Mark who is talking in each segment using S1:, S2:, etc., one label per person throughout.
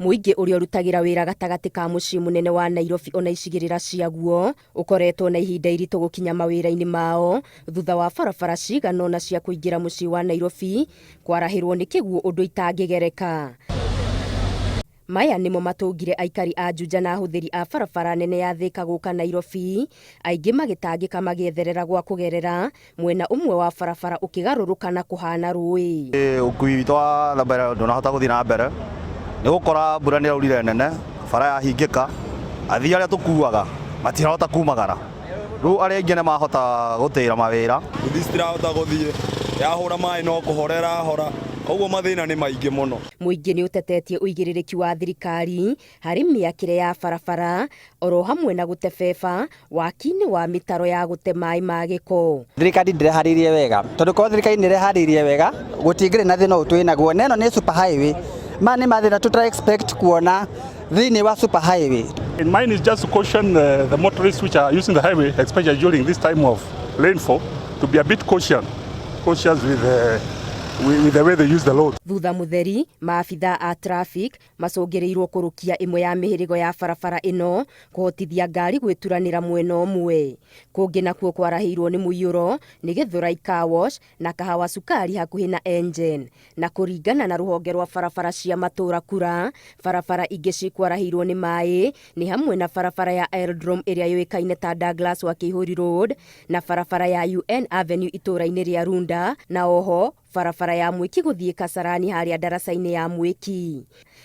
S1: Mũingĩ ũrĩa ũrutagĩra wĩra gatagatĩ ka mũciĩ mũnene wa Nairobi ona icigĩrĩra ciaguo ũkoretwo na ihinda iritũ gũkinya mawĩra-inĩ mao thutha wa barabara cigana ũna cia kũingĩra mũciĩ wa Nairobi kwarahĩrwo nĩ kĩguũ ũndũ itangĩgereka. Maya nĩmo matũngire aikari a Juja na ahũthĩri a barabara nene ya Thika gũka Nairobi, aingĩ magĩtangĩka magĩetherera gwa kũgerera, mwena ũmwe wa barabara ũkĩgarũrũka na kũhana rũĩ.
S2: Ũkui witũ wa na mbere ndũnahota gũthiĩ na mbere nĩ gũkora mbura nĩ ĩraurire nene, bara yahingĩka, athii arĩa tũkuaga matirahota kumagara, rĩu arĩa aingĩ nĩ mahota gũtĩra mawĩra.
S3: Nduthi citirahota gũthiĩ, yahũra maĩ no kũhora ĩrahora, koguo mathĩna nĩ maingĩ mũno.
S1: Mũingĩ nĩ ũtetetie ũigĩrĩrĩki wa thirikari harĩ mĩakĩre ya barabara oro hamwe na gũte beba waki-inĩ wa mĩtaro ya gũte maĩ ma gĩko.
S4: Thirikari ndĩreharĩirie wega tondũ korwo thirikari nĩ ĩreharĩirie wega gũtingĩrĩ na thĩna ũyũ twĩ naguo, na ĩno nĩ super highway. Maya nĩ mathĩna tũtara expect kuona thĩinĩ wa super highway.
S5: And mine is just to caution the motorists which are using the highway, especially during this time of rainfall, to be a bit cautious with the way they use the road.
S1: Thutha mũtheri, maabithaa a traffic macũngĩrĩirwo kũrũkia ĩmwe ya mĩhĩrĩgo ya barabara ĩno kũhotithia ngari gwĩturanĩra mwena ũmwe. Kũngĩ nakuo kwarahĩirwo nĩ mũiyũro nĩ Gĩthũrai Car Wash na Kahawa Sukari hakuhĩ na Engen. Na kũringana na rũhonge rwa barabara cia matũũra KURA, barabara ingĩ cikwarahĩirwo nĩ maĩ nĩ hamwe na barabara ya Aerodrome ĩrĩa yũĩkaine ta Douglas Wakĩihũri Road na barabara ya UN Avenue itũũra-inĩ rĩa Runda na oho barabara ya Mwiki gũthiĩ Kasarani harĩa ndaraca-inĩ ya Mwiki.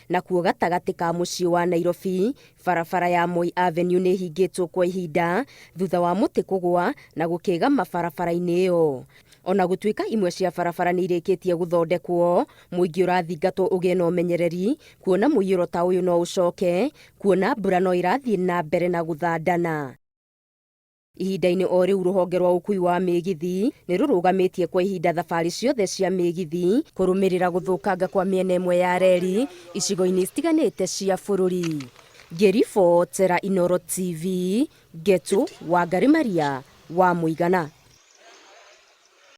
S1: Nakuo gatagatĩ ka mũciĩ wa Nairobi, barabara ya Moi Avenue nĩ ĩhingĩtwo kwa ihinda thutha wa mũtĩ kũgwa na gũkĩgama barabara-inĩ ĩyo. Ona gũtuĩka imwe cia barabara nĩ irĩkĩtie gũthondekwo, mũingĩ ũrathingatwo ũgĩe na ũmenyereri kuona mũiyũro ta ũyũ no ũcoke, kuona mbura no ĩrathiĩ na mbere na gũthandana. Ihinda-inĩ o rĩu rũhonge rwa ũkui wa mĩgithi nĩ rũrũgamĩtie kwa ihinda thabarĩ ciothe cia mĩgithi kũrũmĩrĩra gũthũkanga kwa mĩena ĩmwe ya reri icigo-inĩ citiganĩte cia bũrũri. Ngĩribotera Inooro TV, Ngetu Wangari Maria wa Mũigana.